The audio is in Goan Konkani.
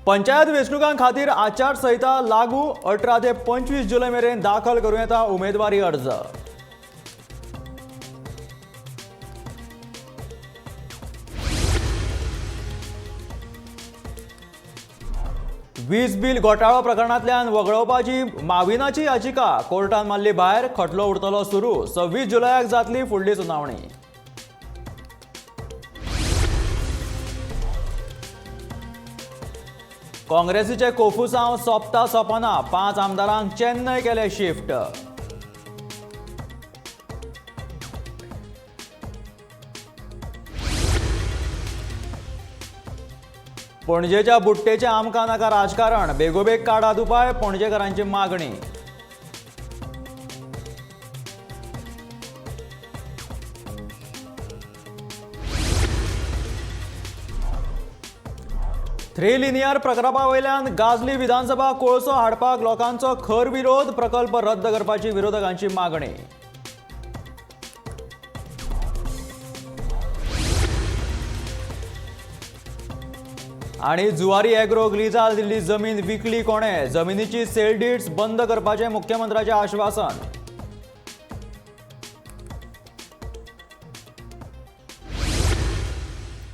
पंचायत वेंचणुकां खातीर आचारसंहिता लागू. 18 ते 25 जुलय मेरेन दाखल करूं येता उमेदवारी अर्ज. वीज बिल घोटाळो प्रकरणांतल्यान वगळोवपाची माविनाची याचिका कोर्टान मारली भायर. खटलो उरतलो सुरू. 26 जुलयाक जातली फुडली सुनावणी. काँग्रेसीचे कोफुसांव सोंपता सोंपना. 5 आमदारांक चेन्नय केले शिफ्ट. पणजेच्या बुट्टेचें आमकां नाका राजकारण. बेगोबेग काडात उपाय, पणजेकारांची मागणी. थ्री लिनियर प्रकल्पा वयल्यान गाजली विधानसभा. कोळसो हाडपाक लोकांचो खर विरोध. प्रकल्प रद्द करपाची विरोधकांची मागणी. आनी जुवारी एग्रोक लिजार दिल्ली जमीन विकली कोणे? जमिनीची सेल डीड्स बंद करपाचें मुख्यमंत्र्याचें आश्वासन.